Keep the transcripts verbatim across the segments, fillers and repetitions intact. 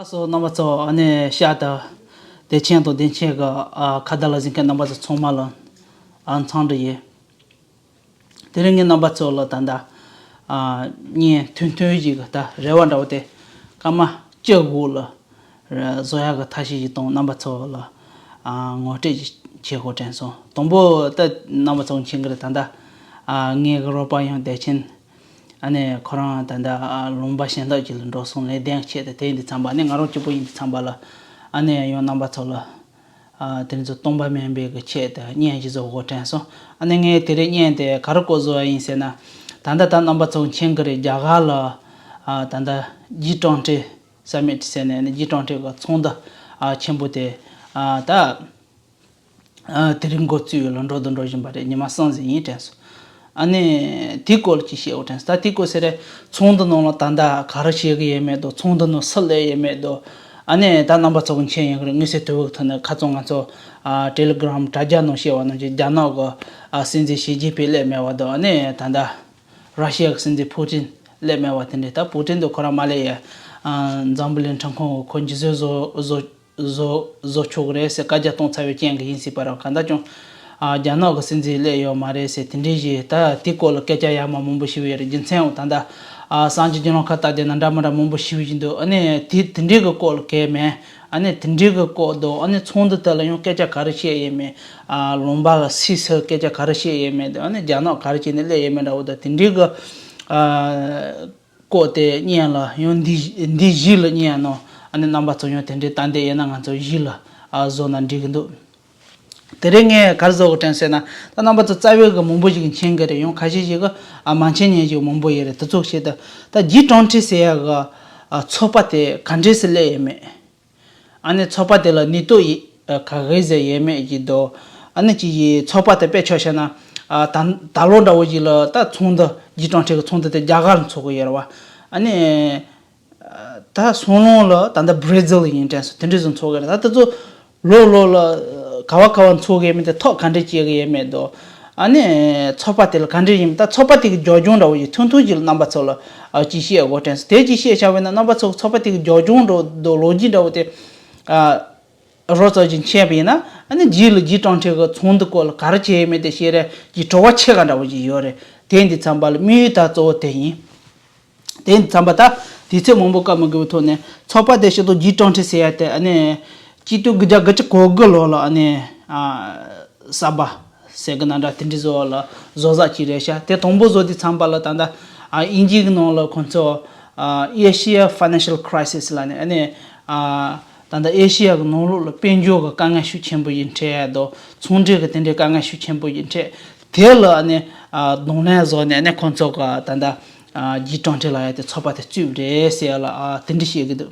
སོ་རྣམ་པ་ཚོ་ཨ་ནེ་ཤ་དང་བདེ་ཆེན་དང་བདེ་ཆེན་གི་ཨ་ཁ་བརྡ་ལ་གཟིགས་མཁན་རྣམ་པ་ཚོ་ཚང་མ་ལ་ཨ་འཚམས་འདྲི་ཡིན། དེ་རིང་ངས་རྣམ་པ་ཚོ་ལ་ད་ལྟ་ཨ་བརྙན་ཐུང་ཐུང་ཞིག་གི་ད་རེ་བ་འདྲ་བོ་དེ་སྐར་མ་བཅུ་དགུ་ལ་བཟོ་ཡག་གི་ཐབས་ཤེས་ཤིག་དང་རྣམ་པ་ཚོ་ལ་ཨ་ངོ་སྤྲོད་ཅིག་བྱེད་དགོས་དྲན་སོང་། དང་པོ་ད་རྣམ་པ་ཚོ་མཁྱེན་གི་རེད། ད་ལྟ་ཨ་ངའི་གི་རོགས་པ་ཡང་བདེ་ཆེན་ཨ་ནེ་ཁོ་རང་ད་ལྟ་ཨ་ལུང་པ་གཞན་དག་ཅིག་ལ་འགྲོ་སོང་། ལས་དོན་ཆེད་དུ། དེ་ཡིན་དུས་ཙམ་པ་ཨ་ནེ་ང་རང་གཅིག་པུ་ཡིན་དུས་ཙམ་པ་ལ་ཨ་ནེ་ཡང་རྣམ་པ་ཚོ་ལ་ཨ་དེ་ཚོ་སྟོང་པ་མིན་པའི་གི་ཆེད་དུ་བརྙན་ཞིག་བཟོ་དགོས་དྲན་སོང་། ཨ་ནེ་ངས་དེ་རིང་བརྙན་དེ་ག་རེ་སྐོར་བཟོ་བ་ཡིན་ཟེར་ན། ད་ལྟ་ད་རྣམ་པ་ཚོ་མཁྱེན་གི་རེད། རྒྱ་གར་ལ་ཨ་ད་ལྟ་ཇི་ཊོན་ཊི་སམ་མིཊ་ཟེར་ནས་ཨ་ནེ་ཇི་ཊོན་ཊི་གི་ཚོགས་འདུ་ཨ་ཆེན་པོ་དེ་ཨ་ད། ཨ་དེ་རིང་འགོ་བཙུགས་ཡོད་ལ་འགྲོ་དང་འགྲོ་བཞིན་པ་རེད། ཉི་མ་གསུམ་ཟིན་ཡིན་དྲན་སོང་། ཨ་ནེ་དེའི་སྐོར་ལ་ཅིག་བཤད་དགོས་དྲན་སོང་། ད་དེའི་སྐོར་ཟེར་རེད། ཚོགས་འདུ་ནང་ལ་ད་ལྟ་ག་རེ་བྱེད་གི་ཡོད་མེད་དང་། ཚོགས་འདུ་ནང་སུ་སླེབས་ཡོད་མེད་དང་། ཨ་ནེ་ད་རྣམ་པ་ཚོ་གི་མཁྱེན་ཡོད་གི་རེད། དངོས་སུ་དུས་བབ་ཐོག་ནས་ཁ་སང་ང་ཚོ་ཨ་ཊེ་ལི་གྷི་རམ་དྲ་རྒྱ་ནང་བཤད་པ་ནང་བཞིན་རྒྱ་ནག་གི་ཨ་སྲིད་འཛིན་ཞི་ཅིན་ཕིང་སླེབས་མེད་པ་དང་། ཨ་ནེ་ད་ལྟ་ར་ཤི་ཡ་གི་སྲིད་འཛིན་ཕུ་ཏིན་སླེབས་མེད་པ་དེ་འདྲས། ད་ཕུ་ཏིན་དེ་ཁོ་རང་མ་སླེབས་ཡ་ཨ་འཛམ་བུ་གླིང་ཁྲིམས་ཁང་གི་ཁོ་འཇུ་བཟུང་བཟོ་བཟོ་བཟོ་བཟོ་ཆོག་གི་རེད་ཟེར་བཀའ་རྒྱ་གཏོང་ཚར་བའི་རྐྱེན་གྱིས་ཡིན་སྲིད་པ་རེད། གང་ལྟར་ཀྱང་ཨ་རྒྱ་ནག་གི་སྲིད་འཛིན་སླེབས་ཡོད་མ་རེད་ཟེར་དེ་འདྲས་ཞིག་ད་དེ་སྐོར་ལ་སྐད་ཆ་ཡར་མར་མང་པོ་ཞིག་ཡོད་རེད། རྒྱུ་མཚན་འོ་ད་ལྟ་ཨ་གསར་འགྱུར་བརྒྱུད་ལམ་ཁག་ལྟ་རྒྱུ་ན་འདྲ་མི་འདྲ་མང་པོ་ཞིག་བཞིན་འདུག། ཨ་ནེ་དེ་དེ་འདྲས་གི་སྐོར་ལ་གས་མེད། ཨ་ནེ་དེ་འདྲས་གི་སྐོར་དང་། ཨ་ནེ་ཚོགས་འདུ་དེ་ལ་ཡང་སྐད་ཆ་ག་རེ་བཤད་ཡོད་མེད། ཨ་ལུང་པ་ལ་སུས་སུ་སྐད་ཆ་ག་རེ་བཤད་ཡོད་མེད་དང་། ཨ་ནེ་རྒྱ་ནག་ག་རེ་བྱས་ནས་སླེབས་ཡོད་མེད་འདྲ་བོ་དང་། དེ་འདྲས་གི་ཨ་སྐོར་དེ་བརྙན་ལ་ཡང་འདི་འདི་གཞི་ལ་བརྙན་ནང་ཨ་ནེ་རྣམ་པ་ཚོ་ཡང་དེ་འདྲའི་ལྟ་འདོད་ཡོད་ན་ང་ཚོ་གཞི་ལ་ཨ་བཟོ་ན་འགྲིག་གི་འདུག། དེ་རིང་ངས་ག་རེ་བཟོ་དགོས་དྲན་སོང་ཟེར་ན། ད་རྣམ་པ་ཚོ་རྩ་བའི་གི་མང་པོ་ཞིག་མཁྱེན་གི་རེད། ཡང་ཁ་ཤས་ཤིག་གི་ཨ་མ་མཁྱེན་མཁན་ཞིག་མང་པོ་ཡོད་རེད། དེ་ཚོ་ཆེད་དུ་ད་ཇི་ཊོན་ཊི་ཟེར་ཡ་གི་ཨ་ཚོགས་པ་དེ་ག་འདྲས་སེ་སླེབས་ཡོད་མེད། ཨ་ནེ་ཚོགས་པ་དེ་ལ་ནུས་སྟོབས་ཡི་ཨ་ག་གེ་ཟེ་ཡོད་མེད་ཀྱི་དོ། ཨ་ནེ་ཅིག་གི་ཚོགས་པ་དེ་དཔེ་ཆ་བཞག་ན་ཨ་ད་ད་ལོ་འདྲ་བོ་ཞིག་ལ་ད་ཚོགས་འདུ་ཇི་ཊོན་ཊི་གི་ཚོགས་འདུ་དེ་རྒྱ་གར་ལ་འཚོགས་གི་ཡོད་རེད་བ། ཨ་ནེ་ཨ་ད་སང་ལོ་ལ་ད་ལྟ་བྷ་ར་ཛིལ་ཡིན་དྲན་སོང་། དེ་འདྲས་སུ་འཚོགས་གི་རེད། ད་དེ་ཚོ་ལོ་ལོ་ལ་ག་བ་ག་བ་འཚོགས་གི་ཡོད་མེད་དེ། ཐོག་ག་འདྲས་བྱེད་གི་ཡོད་མེད་དོ། ཨ་ནེ་ཚོགས་པ་དེ་ལ་ག་འདྲས་ཡིན་མིན། ད་ཚོགས་པ་དེ་གི་རྒྱབ་ལྗོངས་འདྲ་བོ་ཞིག་ཐུང་ཐུང་ཞིག་ལ་རྣམ་པ་ཚོ་ལ་ཨ་ཅིག་བཤད་དགོས་དྲན་སོང་། དེ་ཅིག་བཤད་བྱ་བས་ན་རྣམ་པ་ཚོ་ཚོགས་པ་དེ་གི་རྒྱབ་ལྗོངས་འདྲ་བོ་དང་ལོ་རྒྱུས་འདྲ་བོ་དེ་ཨ་རོབ་ཙམ་ཅིག་མཁྱེན་པ་ཡིན་ན། ཨ་ནེ་རྗེས་ལ་ཇི་ཊོན་ཊི་གི་ཚོགས་འདུ་སྐོར་ལ་ག་རེ་བྱས་ཡོད་མེད་དེ་བཤད་རེ་ཀྱི་དྲི་བ་ཕྱེད་ཀ་འདྲ་བོ་ཞིག་ཡོད་རེད། དེ་འདི་ཙམ་པ་ལ་དམིགས་ཡུལ་ད་གཙོ་བོ་དེ་ཡིན། དེ་ཙམ་པ་ད་དུས་ཚོད་མང་པོ་བཀག་མི་དགོས་པའི་ཐོག་ནས་ཚོགས་པ་དེ་ཕྱི་ལོ་ཇི་ཊོན་ཊི་ཟེར་ཡ་དེ་ཨ་ནེ་གཅིག་སྟོང་དགུ་བརྒྱ་དགུ་བཅུ་གོ་དགུ་ལོ་ལ་ཨ་ནེ་ཨ་གསར་པ་ཟེར་གི་ན་འདྲ་དེ་འདྲ་བཟོ་བ་ལ་བཟོ་གསར་ཅིག་རེད་ཤག། དེ་དང་པོ་བཟོ་དུས་ཙམ་པ་ལ་ད་ལྟ་ཨ་དབྱིན་ཇི་གི་ནང་ལ་ཁོང་ཚོ་ཨ་Asia Financial Crisis ལ་ནི་ཨ་ནེ་ཨ་ད་ལྟ་ཨེ་ཤི་ཡ་གི་ནང་ལོགས་ལ་དཔལ་འབྱོར་གི་དཀའ་ངལ་ཤུགས་ཆེན་པོ་ཞིག་འཕྲད་ཡ་དང་། ཚོང་འབྲེལ་གི་དེ་འདྲའི་དཀའ་ངལ་ཤུགས་ཆེན་པོ་ཞིག་འཕྲད། དེ་ལ་ཨ་ནེ་ཨ་གདོང་ལེན་བཟོ་ནས་ཨ་ནེ་ཁོང་ཚོ་གི་ད་ལྟ་ཨ་ཇི་ཊོན་ཊི་ལབ་ཡ་དེ་ཚོགས་པ་དེ་བཙུགས་པ་རེད་ཟེར་ཡ་ལ་ཨ་དེ་འདྲ་བཤད་གི་འདུག།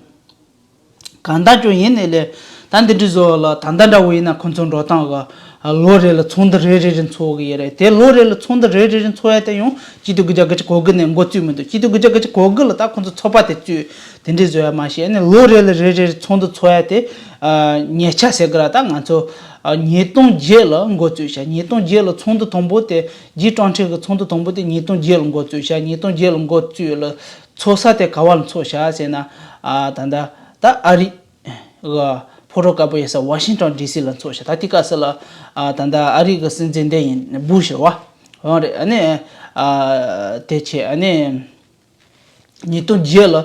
གང་ལྟར་ཀྱང་ཡིན་ནའི་ལས་ད་འདི་འདྲ་བཟོ་ལ་ད་ལྟ་འདྲ་བོ་ཡིན་ན་ཁོང་ཚོ་འགྲོ་སྟངས་གི་ཨ་ལོ་རེ་ལ་ཚོགས་འདུ་རེ་རེ་རེ་འཚོགས་གི་ཡོད་རེད། དེ་ལོ་རེ་ལ་ཚོགས་འདུ་རེ་རེ་རེ་འཚོགས་ཡ་དེ་ཡང་གཅིག་སྟོང་དགུ་བརྒྱ་དགུ་བཅུ་གོ་དགུ་ནས་འགོ་བཙུགས་མི་འདུག། གཅིག་སྟོང་དགུ་བརྒྱ་དགུ་བཅུ་གོ་དགུ་ལ་ད་ཁོང་ཚོ་ཚོགས་པ་དེ་བཙུགས་དེ་འདྲ་བཟོ་ཡ་མ་ཤེས། ཨ་ནི་ལོ་རེ་ལ་རེ་རེ་རེ་ཚོགས་འདུ་འཚོགས་ཡ་དེ་ཨ་ཉེ་ཆར་ཟེར་གི་ར། ད་ང་ཚོ་ཨ་ཉིས་སྟོང་བརྒྱད་ལ་འགོ་བཙུགས་ཤག། ཉིས་སྟོང་བརྒྱད་ལ་ཚོགས་འདུ་དང་པོ་དེ་ཇི་ཊོན་ཊི་གི་ཚོགས་འདུ་དང་པོ་དེ་ཉིས་སྟོང་བརྒྱད་ལ་འགོ་བཙུགས་ཤག། ཉིས་སྟོང་བརྒྱད་ལ་འགོ་བཙུགས་ལ་འཚོགས་ས་དེ་ག་བ་ལ་འཚོགས་ཤག་ཟེར་ན། ཨ་ད་ལྟ་ད་ཨ་རི་གི་ཕོ་བྲང་དཀར་པོ་ཡོད་ས་ཝ་ཤིང་ཊོན་ཌི་སི་ལ་འཚོགས་ཤག། ད་དེ་སྐབས་སུ་ལ་ཨ་ད་ལྟ་ཨ་རི་གི་སྲིད་འཛིན་དེ་ཡིན་བུ་ཤ་རེད་བ། འོ་རེད། ཨ་ནི་ཨ་དེ་བྱས་ཨ་ནི་ཉིས་སྟོང་བརྒྱད་ལ་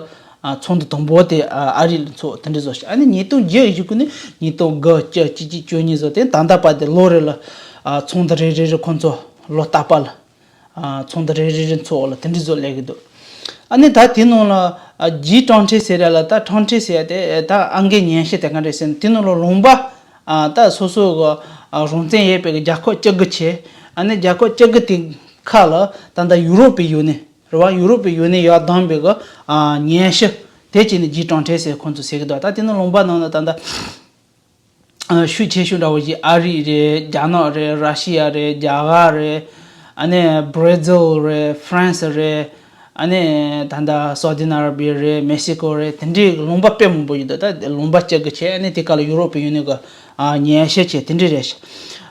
ཨ་ཚོགས་འདུ་དང་པོ་དེ་ཨ་ཨ་རི་ལ་འཚོགས་དེ་འདྲ་བཟོ་ཤག། ཨ་ནི་ཉིས་སྟོང་བརྒྱད་གཞུག་གུ་ནི་ཉིས་སྟོང་དགུ་བཅུ་གཅིག་གཅིག་བཅུ་གཉིས་བཟོ་དེ་ད་ལྟ་བར་དེ་ལོ་རེ་ལ་ཨ་ཚོགས་འདུ་རེ་རེ་རེ་ཁོང་ཚོ་ལོ་རྟག་པར་ལ། ཨ་ཚོགས་འདུ་རེ་རེ་རེ་འཚོགས་ལ་དེ་འདྲ་བཟོ་སླེབས་ཀྱི་འདུག། ཨ་ནི་ད་དེ་ནང་ལ་ཨ་ཇི་ཊོན་ཊི་ཟེར་ཡ་ལ་ད་ཊོན་ཊི་ཟེར་ཡ་དེ་ད་ཨང་ཀའི་ཉི་ཤུ་དེ་ག་འདྲ་ཟེར་ན། དེ་ནང་ལ་ལུང་པ་ཨ་ད་སོ་སོ་གི་ཨ་རང་བཙན་ཡོད་པའི་གི་རྒྱལ་ཁབ་བཅུ་དགུ་བྱས། ཨ་ནི་རྒྱལ་ཁབ་བཅུ་དགུ་དེ་ཁ་ལ་ད་ལྟ་ཡུ་རོབ་པའི་ཡུ་ནི་ཡན་རེད་བ། ཡུ་རོབ་པའི་ཡུ་ནི་ཡན་ཡར་བསྡོམས་པའི་གི་ཨ་ཉི་ཤུ་དེ་བྱས་ནས་ཇི་ཊོན་ཊི་ཟེར་ཁོང་ཚོ་ཟེར་གི་འདུག། ད་དེ་ནང་ལུང་པ་ནང་ལ་ད་ལྟ་ཨ་ཤུགས་ཆེ་ཤོས་འདྲ་བོ་ཞིག་ཨ་རི་རེད། རྒྱ་ནག་རེད། ར་ཤི་ཡ་རེད། རྒྱ་གར་རེད། ཨ་ནི་བྷ་ར་ཛིལ་རེད། ཧྥ་རན་སི་རེད། ཨ་ནི་ད་ལྟ་སའུ་ཌི་ཨ་ར་བི་ཡ་རེད། མེག་སི་ཀོ་རེད། དེ་འདྲའི་ལུང་པ་དཔེ་མང་པོ་ཡོད་འདུག། ད་ལུང་པ་བཅུ་དགུ་བྱས། ཨ་ནི་དེ་ག་ལ་ཡུ་རོབ་པའི་ཡུ་ནི་གི་ཨ་ཉི་ཤུ་བྱས། དེ་འདྲ་རེད་ཤག།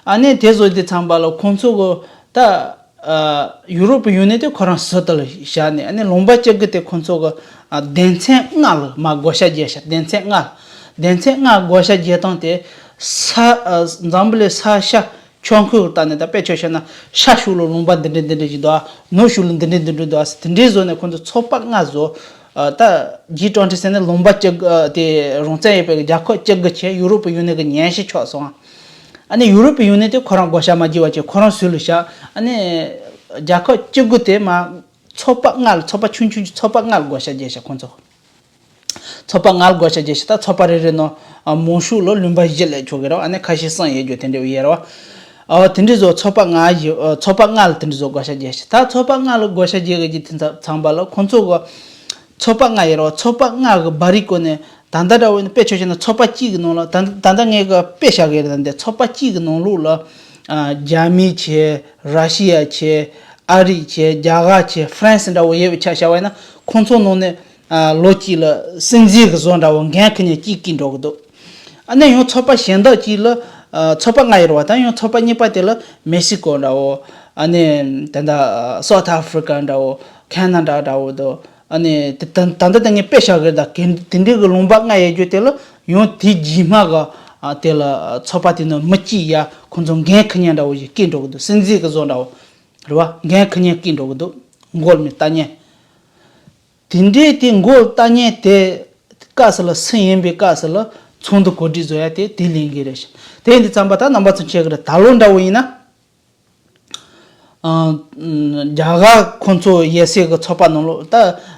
ཨ་ནི་དེ་བཟོ་དུས་ཙམ་པ་ལ་ཁོང་ཚོ་གི་ད་ ཨ་ཡུ་རོབ་ཡུ་ནི་ཊི་དེ་ཁོ་རང་ཟུར་དུ་ལ་བཞག་ནས། ཨ་ནི་ལུང་པ་བཅུ་དགུ་དེ་ཁོ་ཚོ་གི་ཨ་སྡེ་ཚན་ལྔ་ལ་མར་བགོ་བཤའ་བརྒྱབ་ཤག་སྡེ་ཚན་ལྔ། སྡེ་ཚན་ལྔ་བགོ་བཤའ་བརྒྱབ་སྟངས་དེ་ས་ཨ་འཛམ་བུ་གླིང་ས་ཤ་ཁྱོན་ཁུལ་ལ་བལྟས་ནས། ད་དཔེ་ཆ་བཞག་ན་ཤར་ཕྱོགས་ལ་ལུང་པ་འདི་འདྲ་འདི་འདྲ་ཞིག་འདུག་ཨ། ནུབ་ཕྱོགས་ལ་འདི་འདྲ་འདི་འདྲ་འདུག་ཨ་ཟེར། དེ་འདྲའི་བཟོ་ནས་ཁོ་ཚོ་ཚོགས་པ་ལྔ་བཟོ། ཨ་ད་ཇི་ཊུ་ཝེན་ཊི་ཟེར་ནས་ལུང་པ་བཅུ་དགུ་ཨ་དེ་རང་བཙན་ཡོད་པའི་རྒྱལ་ཁབ་བཅུ་དགུ་བྱས། ཡུ་རོབ་ཡུ་ནི་ཊི་གི་ཉན་ཞིབ་ཆགས་སོང་། ཨ་ནི་ཡུ་རོབ་ཡུ་ནི་ཊི་དེ་ཁོ་རང་བགོ་བཤའ་མ་བརྒྱབ་པ་བྱས། ཁོ་རང་ཟུར་ལ་བཞག་ཨ་ནི་རྒྱལ་ཁབ་བཅུ་དགུ་དེ་མར་ཚོགས་པ་ལྔ་ལ། ཚོགས་པ་ཆུང་ཆུང་ཆུང་། ཚོགས་པ་ལྔ་ལ་བགོ་བཤའ་བརྒྱབ་ཤག་ཁོང་ཚོ། ཚོགས་པ་ལྔ་ལ་བགོ་བཤའ་བརྒྱབ་ཤག་ད་ཚོགས་པ་རེ་རེ་ནང་ཨ་མང་ཤོས་ལ་ལུང་པ་བཞི་ལས་ཆོག་གི་རེད་བ། ཨ་ནི་ཁ་ཤས་གསུམ་ཡོད་རྒྱུ་དེ་འདྲ་ཡོད་རེད་བ། ཨ་དེ་འདྲ་བཟོ་ཚོགས་པ་ལྔ་བཞི་ཨ་ཚོགས་པ་ལྔ་ལ་དེ་འདྲ་བཟོ་བགོ་བཤའ་བརྒྱབ་ཤག་ད་ཚོགས་པ་ལྔ་ལ་བགོ་བཤའ་བརྒྱབ་གི་དུས་ཙམ་པ་ལ་ཁོང་ཚོ་གི་ཚོགས་པ་ལྔ་ཡོད་རེད་བ། ཚོགས་པ་ལྔ་གི་བར་རི་སྒང་ནས། ད་ལྟ་འདྲ་བོ་ཡིན་ན་དཔེ་ཆ་བཞག་ན་ཚོགས་པ་གཅིག་གི་ནང་ལ། ད་ད་ལྟ་ངས་གི་དཔེ་བཞག་གི་རེད། ད་འདི་ཚོགས་པ་གཅིག་གི་ནང་ལོགས་ལ་ཨ་རྒྱ་མི་བྱས། ར་ཤི་ཡ་བྱས། ཨ་རི་བྱས། རྒྱ་གར་བྱས། ཧྥ་རན་སི་འདྲ་བོ་ཡོད་པའི་ཆ་བཞག་པ་ཡིན་ན། ཁོང་ཚོ་ནང་ནས་ཨ་ལོ་གཅིག་ལ་སྲིད་འཛིན་གི་བཟོ་འདྲ་བོ་འགན་ཁུར་མཁན་གཅིག་སྐྱེས་འགྲོ་གི་འདུག་ཨ་ནི་ཡང་ཚོགས་པ་གཞན་དག་ཅིག་ལ་ཨ་ཚོགས་པ་ལྔ་ཡོད་རེད་བ། ད་ཡང་ཚོགས་པ་གཉིས་པ་དེ་ལ་མེག་སི་ཀོ་འདྲ་བོ། ཨ་ནི་ད་ལྟ་སའུ་ཐི་ཨ་ཧྥི་རི་ཀ་འདྲ་བོ། ཁེ་ན་ཌ་འདྲ་བོ་འདུག་ཨ་ནི་དེ་ད་ད་ལྟ་དེ་ངས་དཔེ་བཞག་གི་རེད། ད་གན་དེ་འདྲའི་གི་ལུང་པ་ལྔ་ཡོད་རྒྱུ་དེ་ལ་ཡང་དེ་རྗེས་མ་གི་ཨ་དེ་ལ་ཚོགས་པ་དེ་ནང་མི་གཅིག་ཡ་ཁོང་ཚོ་འགན་ཁུར་མཁན་འདྲ་བོ་ཞིག་སྐྱེས་འགྲོ་གི་འདུག་སྲིད་འཛིན་གི་བཟོ་འདྲ་བོ་རེད་བ། འགན་ཁུར་མཁན་སྐྱེས་འགྲོ་གི་འདུག་མགོ་ལ་མི་ལྟ་མཁན། དེ་འདྲའི་དེ་མགོ་ལ་ལྟ་མཁན་དེ་སྐབས་སུ་ལ་སུ་ཡིན་པའི་སྐབས་སུ་ལ་ཚོགས་འདུ་གོ་སྒྲིག་བཟོ་ཡ་དེ་དེ་ལས་འགན་རེད་ཤག་དེ་ཡིན་དུས་ཙམ་པ་ད་རྣམ་པ་ཚོ་མཁྱེན་གི་རེད། ད་ལོ་འདྲ་བོ་ཡིན་ན། ཨ་རྒྱ་གར་ཁོང་ཚོ་ཡོད་སའི་གི་ཚོགས་པ་ནང་ལོགས། ད་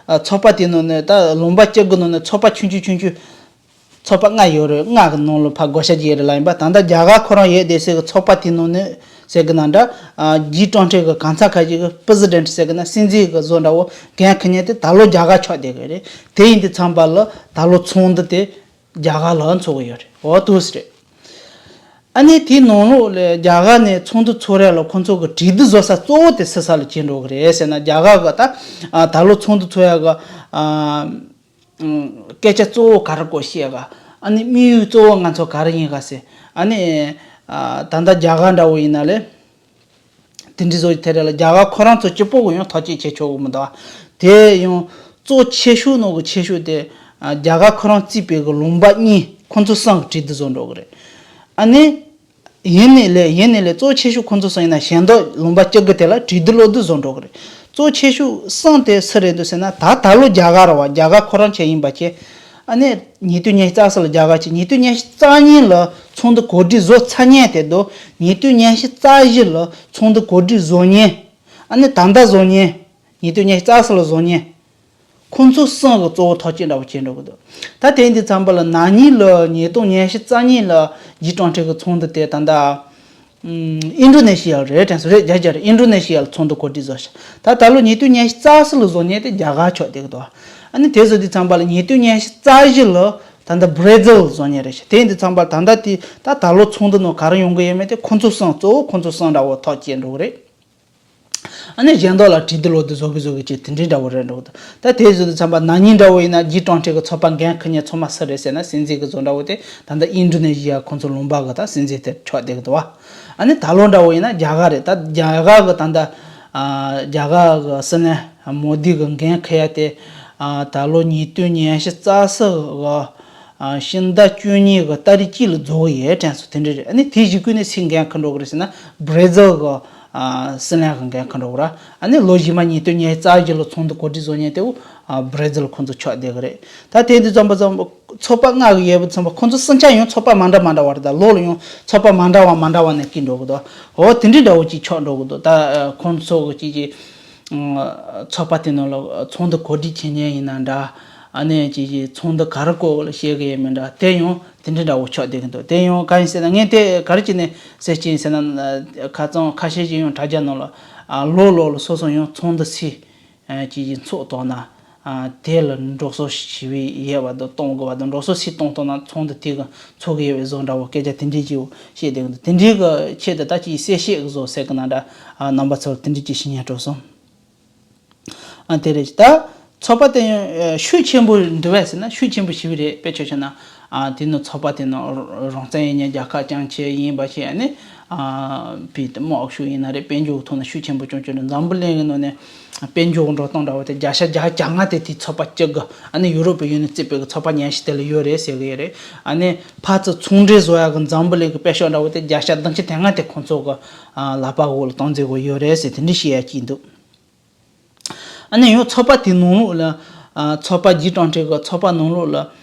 ཨ་ཚོགས་པ་དེ་ནང་ནས། ད་ལུང་པ་བཅུ་དགུ་ནང་ནས་ཚོགས་པ་ཆུང་ཆུང་ཆུང་ཆུང་། ཚོགས་པ་ལྔ་ཡོད་རེད། ལྔ་གི་ནང་ལོགས་ཕར་བགོ་བཤའ་བརྒྱབ་རེད་ལབ་ཡིན་པ། ད་ལྟ་རྒྱ་གར་ཁོ་རང་ཡོད་བསྡད་སའི་གི་ཚོགས་པ་དེ་ནང་ནས་ཟེར་གི་ན་འདྲ། ཨ་ཇི་ཊུ་ཝེན་ཊི་གི་གང་ཟག་ཁ་ཅིག་གི་པི་རེ་སི་ཌེན་ཊི་ཟེར་གི་ན། སྲིད་འཛིན་གི་བཟོ་འདྲ་བོ་འགན་ཁུར་མཁན་དེ་ད་ལོ་རྒྱ་གར་ཆགས་བསྡད་གི་རེད། དེ་ཡིན་དུས་ཙམ་པ་ལ་ད་ལོ་ཚོགས་འདུ་དེ་རྒྱ་གར་ལ་འཚོགས་གི་ཡོད་རེད། འོ་དེ་རེད། ཨ་ནི་དེའི་ནང་ལོགས་ལ་རྒྱ་གར་ནས་ཚོགས་འདུ་ཚོགས་རན་ལ་ཁོང་ཚོ་གི་གྲོས་བསྡུར་བཟོ་ས་གཙོ་བོ་དེ་སུ་ས་ལ་ཕྱིན་འགྲོ་གི་རེད་ཟེར་ན། རྒྱ་གར་གི་ད་ཨ་ད་ལོ་ཚོགས་འདུ་ཚོགས་ཡ་གི་ཨ་སྐད་ཆ་གཙོ་བོ་ག་རེ་སྐོར་བཤད་ག་ཨ་ནི་དམིགས་ཡུལ་གཙོ་བོ་ང་ཚོ་ག་རེ་ཡིན་ག་ཟེར། ཨ་ནི་ཨ་ད་ལྟ་རྒྱ་གར་འདྲ་བོ་ཡིན་ན་ལས། དེ་འདྲའི་བཟོ་ཡི་ཐད་རེད་ལ། རྒྱ་གར་ཁོ་རང་ཚོ་གཅིག་པོ་གི་ཡང་ཐག་གཅོད་བྱེད་ཆོག་གི་མི་འདུག་དེ་ཡང་གཙོ་ཆེ་ཤོས་ནང་གི་ཆེ་ཤོས་དེ་ཨ་རྒྱ་གར་ཁོ་རང་རྩིས་པའི་གི་ལུང་པ་གཉིས། ཁོང་ཚོ་གསུམ་གི་གྲོས་བསྡུར་བཟོ་འགྲོ་གི་རེད། ཨ་ནི་ཡིན་ནའི་ལས། ཡིན་ནའི་ལས་གཙོ་ཆེ་ཤོས་ཁོང་ཚོ་གསུམ་ཡིན་ན། གཞན་དག་ལུང་པ་བཅུ་དགུ་དེ་ལ་གྲོས་བསྡུར་བློ་བསྡུར་བཟོ་འགྲོ་གི་རེད། གཙོ་ཆེ་ཤོས་གསུམ་དེ་སུ་རེད་འདུག་ཟེར་ན། ད་ད་ལོ་རྒྱ་གར་རེད་བ། རྒྱ་གར་ཁོ་རང་ཆེད་ཡིན་པ་བྱས། ཨ་ནི་ཉིས་སྟོང་ཉི་ཤུ་རྩ་གསུམ་ལ་རྒྱ་གར་ཆེད། ཉིས་སྟོང་ཉི་ཤུ་རྩ་གཉིས་ལ་ཚོགས་འདུ་གོ་སྒྲིག་བཟོ་ཚར་མཁན་དེ་དང་། ཉིས་སྟོང་ཉི་ཤུ་རྩ་བཞི་ལ་ཚོགས་འདུ་གོ་སྒྲིག་བཟོ་མཁན། ཨ་ནི་ད་ལྟ་བཟོ་མཁན། ཉིས་སྟོང་ཉི་ཤུ་རྩ་གསུམ་ལ་བཟོ་མཁན། ཁོང་ཚོ་གསུམ་གི་གཙོ་བོ་ཐག་གཅོད་འདྲ་བོ་བྱེད་འགྲོ་གི་འདུག་ད་དེ་ཡིན་དུས་ཙམ་པ་ལ་ན་ནིང་ལ་ཉིས་སྟོང་ཉི་ཤུ་རྩ་གཉིས་ལ་ཇི་ཊུ་ཝེན་ཊི་གི་ཚོགས་འདུ་དེ་ད་ལྟ་ཨིན་ཌོ་ནེ་ཤི་ཡ་རེད་དྲན་སོང་། རེད། རྒྱ་རྒྱ་རེད། ཨིན་ཌོ་ནེ་ཤི་ཡ་ལ་ཚོགས་འདུ་གོ་སྒྲིག་བཟོ་ཤག་ད་ད་ལོ་ཉིས་སྟོང་ཉི་ཤུ་རྩ་གསུམ་ལ་བཟོ་མཁན་དེ་རྒྱ་གར་ཆགས་བསྡད་ཀྱི་འདུག་ཨ་ནི་དེ་བཟོ་དུས་ཙམ་པ་ལ་ཉིས་སྟོང་ཉི་ཤུ་རྩ་བཞི་ལ་ད་ལྟ་བྷ་ར་ཛིལ་ལ་བཟོ་མཁན་རེད་ཤག་དེ་ཡིན་དུས་ཙམ་པ་ལ་ད་ལྟ་དེ་ད་ད་ལོ་ཚོགས་འདུ་ནང་ག་རེ་ཡོང་གི་ཡོད་མེད་དེ་ཁོང་ཚོ་གསུམ། གཙོ་བོ་ཁོང་ཚོ་གསུམ་འདྲ་བོ་ཐག་བཅད་འགྲོ་གི་རེད། ཨ་ནི་གཞན་དག་ལ་གྲོས་བསྡུར་བློ་བསྡུར་བཟོ་གི་བཟོ་གི་བྱས། དེ་འདྲའི་འདྲ་བོ་རེད་འགྲོ་གི་འདུག་ད་དེ་བཟོ་དུས་ཙམ་པ་ན་ནིང་འདྲ་བོ་ཡིན་ན་ཇི་ཊུ་ཝེན་ཊི་གི་ཚོགས་པ་འགན་འཁུར་མཁན་ཚང་མ་སུ་རེད་ཟེར་ན། སྲིད་འཛིན་གི་བཟོ་འདྲ་བོ་དེ་ད་ལྟ་ཨིན་ཌོ་ནེ་ཤི་ཡ་ཁོང་ཚོ་ལུང་པ་གི་ད་སྲིད་འཛིན་དེ་ཆགས་བསྡད་གི་འདུག་བ། ཨ་ནི་ད་ལོ་འདྲ་བོ་ཡིན་ན་རྒྱ་གར་རེད། ད་རྒྱ་གར་གི་ད་ལྟ་ཨ་རྒྱ་གར་གི་སྲིད་བློན་མོ་དི་གི་འགན་འཁུར་ཡ་དེ་ཨ་ད་ལོ་ཉིས་སྟོང་ཉི་ཤུ་རྩ་གསུམ་གི་ཨ་ཕྱི་ཟླ་བཅུ་གཉིས་གི་ཏ་རིག་གཅིག་ལ་རྫོགས་ཡས་དྲན་སོང་། དེ་འདྲ་རེད། ཨ་ནི་དེ་གཞུག་གུ་ནས་སུས་འགན་འཁུར་འགྲོ་གི་རེད་ཟེར་ན། བྷ་ར་ཛིལ་གི་ཨ་སྲིད་བློན་གི་འགན་འཁུར་འགྲོ་གི་རེད། ཨ་ནི་ལོ་རྗེས་མ་ཉིས་སྟོང་ཉི་ཤུ་རྩ་བཞི་ལ་ཚོགས་འདུ་གོ་སྒྲིག་བཟོ་མཁན་དེ་བོ་ཨ་བྷ་ར་ཛིལ་ཁོང་ཚོ་ཆགས་བསྡད་གི་རེད། ད་དེ་འདི་ཙམ་པ་ཙམ་པ་ཚོགས་པ་ལྔ་གི་ཡོད་པ་ཙམ་པ་ཁོང་ཚོ་གསུམ་ཆ་ཡང་ཚོགས་པ་མ་འདྲ་མ་འདྲ་བ་རེད། ད་ལོ་ལ་ཡང་ཚོགས་པ་མ་འདྲ་བ་མ་འདྲ་བ་ནས་སྐྱེས་འགྲོ་གི་འདུག་འོ་དེ་འདྲའི་འདྲ་བོ་ཅིག་ཆགས་འགྲོ་གི་འདུག་ད་ཨ་ཁོང་ཚོ་གི་ཅིག་ཅིག་ཚོགས་པ་དེ་ནང་ལ་ཚོགས་འདུ་གོ་སྒྲིག་བྱེད་མཁན་ཡིན་ན་འདྲ། ཨ་ནི་ཅིག་ཅིག་ཚོགས་འདུ་ག་རེ་སྐོར་ལ་བཤད་གི་ཡོད་མེད་འདྲ། དེ་ཡང་དེ་འདྲའི་འདྲ་བོ་ཆགས་བསྡད་གི་འདུག་དེ་ཡང་གང་ཡིན་ཟེར་ན། ངས་དེ་ག་རེ་བྱས་ནས་ཟེར་གྱི་ཡིན་ཟེར་ན། ཁ་རྩང་ཁ་ཤས་ཅིག་ཡང་དྲ་རྒྱ་ནང་ལ་ཨ་ལོ་ལོ་ལ་སོ་སོ་ཡང་ཚོགས་འདུ་སུས་ཨ་ཅིག་ཅིག་འཚོགས་བཏང་ན། ཨ་དེ་ལ་འགྲོ་སོང་ཞེ་པོ་ཡོད་པ་དང་གཏོང་དགོས་པ་དང་། འགྲོ་སོང་སུས་གཏོང་བཏང་ན་ཚོགས་འདུ་དེ་གི་འཚོགས་གི་ཡོད་པའི་བཟོ་འདྲ་བོ་སྐད་ཆ་དེ་འདྲའི་ཅིག་བཤད་བསྡད་གི་འདུག་དེ་འདྲའི་གི་ཆེད་དུ་ད་ཅིག་གསལ་བཤད་གི་བཟོ་ཟེར་གི་ན་འདྲ། ཨ་རྣམ་པ་ཚོར་དེ་འདྲའི་ཅིག་ཤེས་ཉེན་སྤྲོད་སོང་། ཨ་དེ་རེད། ད་ཚོགས་པ་དེ་ཡང་ཤུགས་ཆེན་པོ་འདུག་པས་ཟེར་ན་ཤུགས་ཆེན་པོ་ཞེ་པོ་རེད། དཔེ་ཆ་བཞག་ན་ ཨ་དེ་ནི་ཚོགས་པ་དེ་ནི་རང་བཙན་ཡིན་ཉན་རྒྱལ་ཁབ་རྐྱང་ཆེ་ཡིན་པ་ཞིག་ཨ་ནི་ཨ་བི་དམག་ཤུགས་ཡིན་ན་རེད། དཔལ་འབྱོར་གྱི་ཐོག་ནས་ཤུགས་ཆེན་པོ་བྱུང་བྱུང་རེད། འཛམ་བུ་གླིང་གི་ནང་ནས་དཔལ་འབྱོར་འགྲོ་སྟངས་འདྲ་བོ་དེ་བརྒྱ་ཆ་བརྒྱ་ཆ་ལྔ་དེ་དེའི་ཚོགས་པ་གཅིག་གི་ཨ་ནི་ཡུ་རོབ་པའི་ཡུན་ནས་བརྩིས་པའི་གི་ཚོགས་པ་ཉན་ཤས་དེ་ལ་ཡོད་རེད་ཟེར་གི་ཡོད་རེད། ཨ་ནི་ཕར་ཚུར་ཚོང་འབྲེལ་བཟོ་ཡག་གི་འཛམ་བུ་གླིང་གི་དཔེ་ཤོག་འདྲ་བོ་དེ་བརྒྱ་ཆ་བདུན་ཅུ་དོན་ལྔ་དེ་ཁོང་ཚོ་གི་ཨ་ལག་པ་འོག་ལ་གཏོང་རྩིས་གི་ཡོད་རེད་ཟེར་དེ་འདྲ་བཤད་ཡག་ཅིག་འདུག་ཨ་ནི་ཡང་ཚོགས་པ་དེའི་ནང་ལོགས་ལ་ཨ་ཚོགས་པ་རྒྱུན་གྲོན་ཁྲལ་གི་ཚོགས་པ་ནང་ལོགས་ལ་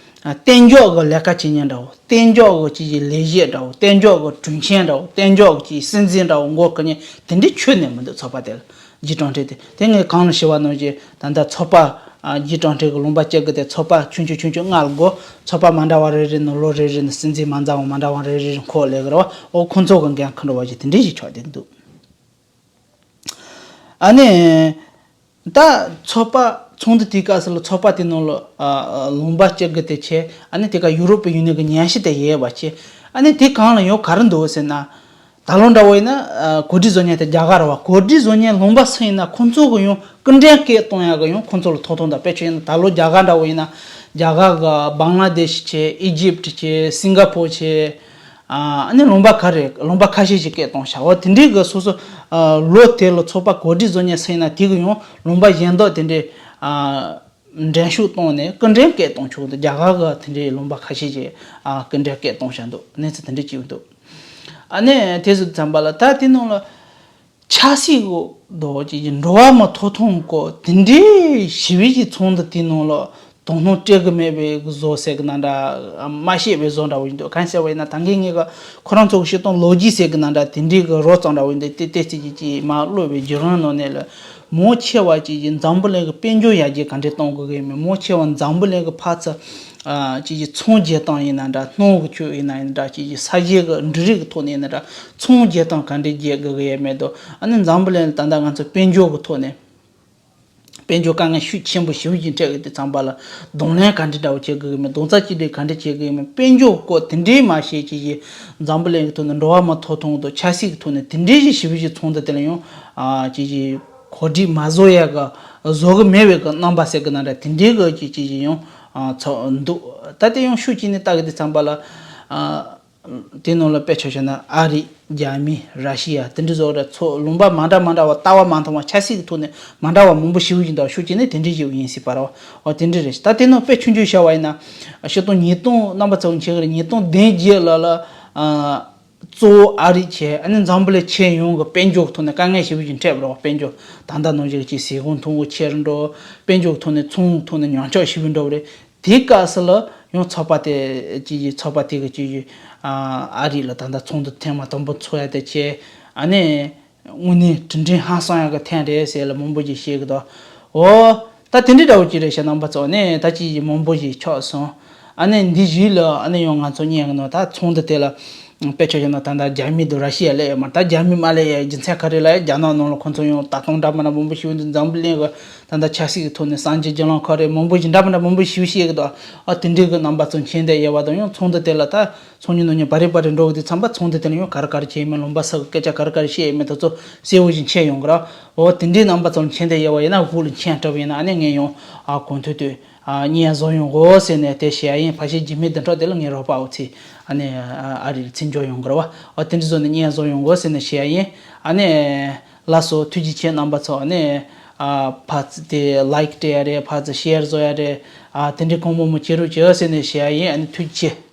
ཨ་གཏན་འཇགས་གི་ལས་ཀ་བྱེད་མཁན་འདྲ་བོ། གཏན་འཇགས་གི་ཅིག་གི་ལས་གཞི་འདྲ་བོ། གཏན་འཇགས་གི་དྲུང་ཆེ་འདྲ་བོ། གཏན་འཇགས་གི་ཅིག་སྲིད་འཛིན་འདྲ་བོ་མགོ་ཁུར་མཁན་དེ་འདྲ་ཁྱོན་ནས་མི་འདུག་ཚོགས་པ་དེ་ལ་རྒྱུན་གྲོན་ཁྲལ་དེ། དེ་ངས་གོང་ལ་ཞུས་པ་ནང་བཞིན་ད་ལྟ་ཚོགས་པ་ཨ་རྒྱུན་གྲོན་ཁྲལ་གི་ལུང་པ་གཅིག་གི་དེ་ཚོགས་པ་ཆུང་ཆུང་ཆུང་ཆུང་ལྔ་ལ་བགོས། ཚོགས་པ་མ་འདྲ་བ་རེ་རེ་ནས་ལོ་རེ་རེ་ནས་སྲིད་འཛིན་མ་འདྲ་བ་མ་འདྲ་བ་རེ་རེ་རེ་འཁོད་ལས་ཀྱི་རེད་བ། འོ་ཁོ་ཚོ་གི་འགན་ཁུར་འདྲ་བ་ཞིག་དེ་འདྲ་ཞིག་ཆགས་བསྡད་འདུག་ཨ་ནི། ད་ཚོགས་པ་ཚོགས་འདུ་དེའི་སྐབས་སུ་ལ་ཚོགས་པ་དེ་ནང་ལ་ཨ་ཨ་ལུང་པ་གཅིག་གི་དེ་བྱས། ཨ་ནི་དེ་ག་ཡུ་རོབ་པའི་ཡུན་ནན་གྱི་ཉན་ཞིབ་དེ་ཡོད་པ་བྱས། ཨ་ནི་དེ་གང་ལ་ཡང་ག་རེ་འདུག་ཟེར་ན། ད་ལོ་འདྲ་བོ་ཡིན་ན་ཨ་གོ་སྒྲིག་བཟོ་མཁན་དེ་རྒྱ་གར་བ། གོ་སྒྲིག་བཟོ་མཁན་ལུང་པ་སུ་ཡིན་ན་ཁོང་ཚོ་གི་ཡང་སྐུ་མགྲོན་སྐད་གཏོང་ཡག་གི་ཡང་ཁོང་ཚོ་ལ་ཐོབ་ཐང་དང་། དཔེ་ཆ་ཡིན་ན་ད་ལོ་རྒྱ་གར་འདྲ་བོ་ཡིན་ན་རྒྱ་གར་གི་བང་ལ་དེ་ཤི་བྱས། ཨི་ཇིབ་བྱས། སིང་ག་པོར་བྱས། ཨ་ནི་ལུང་པ་ག་རེ་ལུང་པ་ཁ་ཤས་ཤིག་སྐད་གཏོང་ཤག་འོ་དེ་འདྲའི་གི་སོ་སོ་ཨ་ལོ་དེ་ལ་ཚོགས་པ་གོ་སྒྲིག་བཟོ་མཁན་སུ་ཡིན་ན་དེ་གི་ཡང་ལུང་པ་གཞན་དག་དེ་འདྲའི་ཨ་འགྲན་ཞུགས་བཏང་ནས་སྐུ་མགྲོན་སྐད་གཏོང་ཆོག་འདུག་རྒྱ་གར་གི་དེ་འདྲའི་ལུང་པ་ཁ་ཤས་ཤིག་ཨ་སྐུ་མགྲོན་སྐད་གཏོང་ཤག་འདུག་གནས་ཚུལ་དེ་འདྲ་ཅིག་འདུག་ཨ་ནི་དེ་ཚོ་ཙམ་པ་ལ་ད་དེ་ནང་ལ། ཆབ་སྲིད་འོག་དོ་ཅིག་གི་འགྲོ་བ་མི་ཐོབ་ཐང་སྐོར་དེ་འདྲའི་ཞི་བའི་གི་ཚོགས་འདུ་དེའི་ནང་ལ་དོ་སྣང་སྤྲད་གི་མེད་པའི་བཟོ་ཟེར་གི་ན་འདྲ། མ་ཤེས་པའི་བཟོ་འདྲ་བོ་ཡིན་འདུག་གང་ཟེར་བ་ཡིན་ན་ད་གིན་ངེད་ཀྱི་ཁོ་རང་ཚོ་གི་སྤྱིར་བཏང་ལོ་རྒྱུས་ཟེར་གི་ན་འདྲ་དེ་འདྲའི་གི་རོབ་ཙམ་འདྲ་བོ་ཡིན་འདུག་དེ་ལྟས་ཚིག་གི་ཅིག་མ་ཀློག་པའི་བརྒྱུད་རིམ་ནང་ནས་ལ་མང་ཆེ་བ་ཅིག་གི་འཛམ་བུ་གླིང་གི་དཔལ་འབྱོར་ཡར་རྒྱས་ག་འདྲས་གཏོང་དགོས་གི་མེད། མང་ཆེ་བ་འཛམ་བུ་གླིང་གི་ཕར་ཚུར་ཨ་ཅིག་གི་ཚོང་རྒྱག་སྟངས་ཡིན་ན་འདྲ། སྣུམ་གི་ཆུ་ཡིན་ན་ཡིན་འདྲ། ཅིག་གི་ས་གཞི་གི་འབྲུ་རིགས་གི་ཐོག་ནས་ཡིན་ན་འདྲ། ཚོང་རྒྱག་སྟངས་ག་འདྲས་རྒྱག་དགོས་གི་ཡོད་མེད་དོ། ཨ་ནི་འཛམ་བུ་གླིང་ལ་ད་ལྟ་ང་ཚོ་དཔལ་འབྱོར་གི་ཐོག་ནས་དཔལ་འབྱོར་དཀའ་ངལ་ཤུགས་ཆེན་པོ་ཞེ་པོ་ཅིག་འཕྲད་གི་དུས་ཙམ་པ་ལ་གདོང་ལེན་ག་འདྲས་འདྲ་བོ་བྱེད་དགོས་གི་མེད། རྡོག་རྩ་གཅིག་སྒྲིལ་ག་འདྲས་བྱེད་དགོས་གི་མེད། དཔལ་འབྱོར་སྐོར་དེ་འདྲས་མ་བཤད། ཅིག་གི་འཛམ་བུ་གླིང་གི་ཐོག་ནས་འགྲོ་བ་མི་ཐོབ་ཐང་དང་ཆབ་སྲིད་ཀྱི་ཐོག་ནས་དེ་འདྲས་ཞིག་ཞེ་པོ་ཅིག་ཚོགས་འདུ་དེ་ལ་ཡང་ཨ་ཅིག་གི་གོ་སྒྲིག་མ་བཟོ་ཡག་གི་བཟོ་གི་མེད་པའི་གི་རྣམ་པ་ཟེར་གི་ན་འདྲ་དེ་འདྲའི་གི་ཅིག་ཅིག་ཅིག་ཡང་ཨ་ཚོགས་འདུག་ད་དེ་ཡང་ཤུགས་ཅིག་ནས་ལྟ་གི་དུས་ཙམ་པ་ལ་ཨ་དེ་ནང་ལ་དཔེ་ཆ་བཞག་ན་ཨ་རི། རྒྱ་མི། ར་ཤི་ཡ། དེ་འདྲ་བཟོ་འདྲ་ཚོ་ལུང་པ་མ་འདྲ་མ་འདྲ་བ་ལྟ་བ་མ་མཐུན་པ་ཆབ་སྲིད་ཀྱི་ཐོག་ནས་མ་འདྲ་བ་མང་པོ་ཞེ་པོ་ཅིག་འདུག་ཤུགས་ཅིག་ནས་དེ་འདྲ་ཞིག་ཡིན་སྲིད་པ་རེད་བ། འོ་དེ་འདྲ་རེད། ད་དེ་ནང་དཔེ་ཆུང་ཆུང་བཞག་པ་ཡིན་ན་ཤི་སྟོང་ཉིས་སྟོང་རྣམ་པ་ཚོ་མཁྱེན་གི་རེད། ཉིས་སྟོང་བདུན་བརྒྱད་ལ་ལ་ཨ་གཙོ་བོ་ཨ་རི་བྱས། ཨ་ནི་འཛམ་བུ་གླིང་ཁྱོན་ཡོངས་ཀྱི་དཔལ་འབྱོར་གྱི་ཐོག་ནས་དཀའ་ངལ་ཞེ་པོ་ཅིག་འཕྲད་པ་རེད་བ། དཔལ་འབྱོར་ད་ལྟ་ནང་བཞིན་གྱི་ཟས་གོང་ཐོན་པོ་ཆེ་རུ་འགྲོ། དཔལ་འབྱོར་གྱི་ཐོག་ནས་ཚོང་གི་ཐོག་ནས་ཉམས་ཆག་ཞེ་པོ་འགྲོ་བ་རེད། དེའི་སྐབས་སུ་ལ་ཡང་ཚོགས་པ་དེ་ཅིག་ཡིས་ཚོགས་པ་དེ་གི་ཅིག་ཡིས་ཨ་ཨ་རི་ལ་ད་ལྟ་ཚོགས་འདུ་ཐེངས་མ་དང་པོ་ཚོགས་ཡ་དེ་བྱས། ཨ་ནི་དངོས་གནས་དྲིན་དྲན་ཧང་སང་ཡ་གི་ཐེངས་རེད་ཟེར་ལ་མང་པོ་ཅིག་བཤད་གི་འདུག་འོ་ད་དེ་འདྲའི་འདྲ་བོ་ཅིག་རེད་ཤག་རྣམ་པ་ཚོ། ཨ་ནི་ད་ཅིག་ཡིས་མང་པོ་ཞིག་ཆགས་སོང་། ཨ་ནི་འདི་བཞི་ལ་ཨ་ནི་ཡང་ང་ཚོ་ཉན་གི་ནོ། ད་ཚོགས་འདུ་དེ་ལ་དཔེ་ཆ་བཞག་ན་ད་ལྟ་རྒྱ་མི་དང་ར་ཤི་ཡ་སླེབས་ཡོད་མ་རེད། ད་རྒྱ་མི་མ་སླེབས་ཡ་རྒྱུ་མཚན་ག་རེ་ལབ་ཡ། རྒྱ་ནག་ནང་ལ་ཁོང་ཚོ་ཡང་ལྟ་སྟངས་འདྲ་མི་འདྲ་མང་པོ་ཞིག་འདུག་འཛམ་བུ་གླིང་གི་ད་ལྟ་ཆབ་སྲིད་ཀྱི་ཐོག་ནས་གསར་འགྱུར་བརྒྱུད་ལམ་ཁག་རེད། མང་པོ་ཞིག་འདྲ་མི་འདྲ་མང་པོ་ཞིག་བཤད་གི་འདུག་ཨ་དེ་འདྲའི་གི་རྣམ་པ་ཚོ་མཁྱེན་བསྡད་ཡོད་པ་དང་། ཡང་ཚོགས་འདུ་དེ་ལ་ད་ཚོགས་མི་ནང་ཉིན་བ་རེ་བ་རེ་འགྲོ་གི་དུས་ཙམ་པ་ཚོགས་འདུ་དེ་ལ་ཡང་ག་རེ་ག་རེ་བྱས་ཡོད་མེད། ལུང་པ་སུ་གི་སྐད་ཆ་ག་རེ་ག་རེ་བཤད་ཡོད་མེད་དེ་ཚོ་གསལ་བོ་ཞིག་མཁྱེན་ཡོང་གི་རེད། འོ་དེ་འདྲའི་རྣམ་པ་ཚོ་མཁྱེན་བསྡད་ཡོད་པ་ཡིན་ན་དབུ་ལ་མཁྱེན་གྲབས་ཡིན་ན་ཨ་ནི་ངས་ཡང་ཨ་གོང་ཐོས་དུས་ཨ་བརྙན་བཟོ་ཡོང་གོ་ཟེར་ནས་དེ་བཤད་ཡ་ཡིན། ཕལ་ཆེར་རྗེས་མའི་བདུན་ཕྲག་དེ་ལ་ངའི་རོགས་པ་འོ་ཚེ་ཨ་ནི་ཨ་རི་ལ་ཚེ་འཇོག་ཡོང་གི་རེད་བ། འོ་དེ་འདྲ་བཟོ་ནས་བརྙན་བཟོ་ཡོང་གོ་ཟེར་ནས་བཤད་ཡ་ཡིན། ཨ་ནི་ལགས་སོ། ཐུགས་རྗེ་ཆེ་རྣམ་པ་ཚོ། ཨ་ནི་ཨ་ཕར་ཚུར་དེ་ལའིཀ་སྤྲད་ཡ་རེད། ཕར་ཚུར་ཤེར་བཟོ་ཡ་རེད། ཨ་དེ་འདྲའི་གང་མང་མང་བྱེད་རོགས་བྱེད་ཟེར་ནས་བཤད་ཡ་ཡིན། ཨ་ནི་ཐུགས་རྗེ་ཆེ།